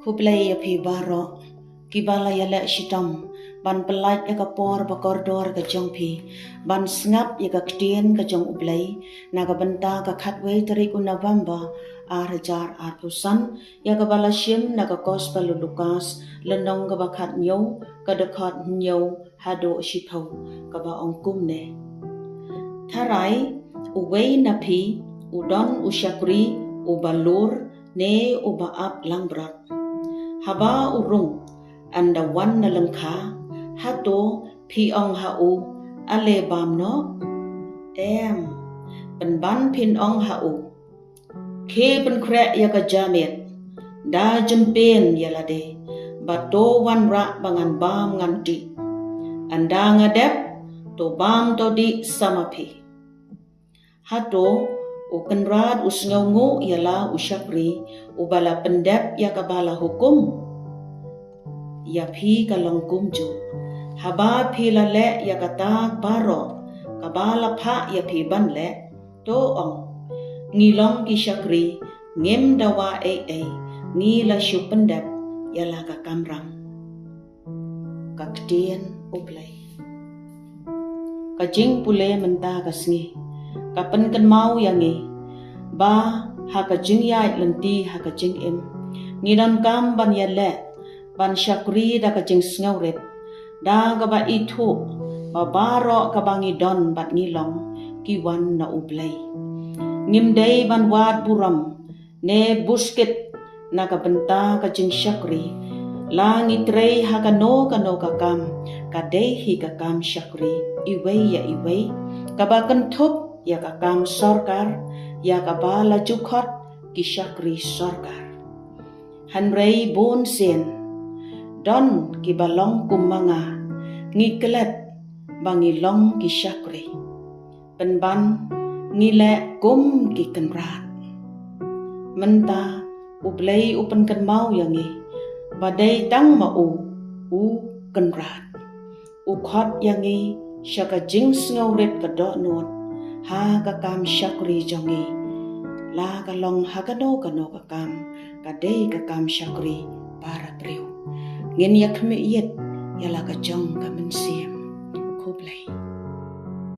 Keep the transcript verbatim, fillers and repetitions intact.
Khublei ïa phi baroh kiba la ïaleh shitom ban pyllait ïa ka por ba kordor ka jong phi ban sngap ïa ka ktien ka jong U Blei na ka bynta ka khatwei tarik u November ar hajar arphew san, ïa kaba la shim na ka Gospel u Lukas, lynnong kaba khathynñiew, ka dkhot hynñiew haduh shiphew, kaba ong kumne: Tharai uwei na phi u don u shakri uba lur ne uba ap langbrot. Haba u rung ynda wan na lyngkha, hato phi ong ha u, ale bam noh? Em, pynban phin ong ha u, khie pynkhreh ïa ka jamiat, da jympien ïa lade, bad to wanrah ba ngan bam ngan dih. Ynda nga dep, to bam to dih sa ma phi. Hato u kynrad u sngewnguh ïa la u shakri uba la pyndep ïa kaba la hukum? Ïa phi ka long kumjuh. Haba phi la leh ïa kata baroh kaba la phah ïa phi ban leh, to ong, ngi long ki shakri, ngim dawa ei ei, ngi la shu pyndep ïa la ka kamram. Ka ktien U Blei. Ka jingpule mynta ka sngi ka pynkynmaw ïa ngi ba ha ka jingïaid lynti ha ka jingim, ngi donkam ban ïaleh ban shakri da ka jingsngewrit, da kaba ithuh ba baroh kaba ngi don bad ngi long ki wan na U Blei. Ngim dei ban wad burom ne buskit na ka bynta ka jingshakri. La ngi trei ha kano kano ka kam, ka dei hi ka kam shakri iwei ïa iwei, kaba kynthup ïa ka kam sorkar, ïa kaba la ju khot ki shakri sorkar. Hynrei bun sien don kiba long kum ma nga, ngi klet ba ngi long ki shakri, pynban ngi leh kum ki kynrad. Mynta U Blei u pynkynmaw ïa ngi ba dei tang ma u, u kynrad, u khot ïa ngi sha ka jingsngewrit ka dohnud ha ka kam shakri jong ngi. La ka long ha kano kano ka kam, ka dei ka kam shakri para briew. Ngin ïa khmih ïit ïa la ka jong ka mynsiem. Khublei.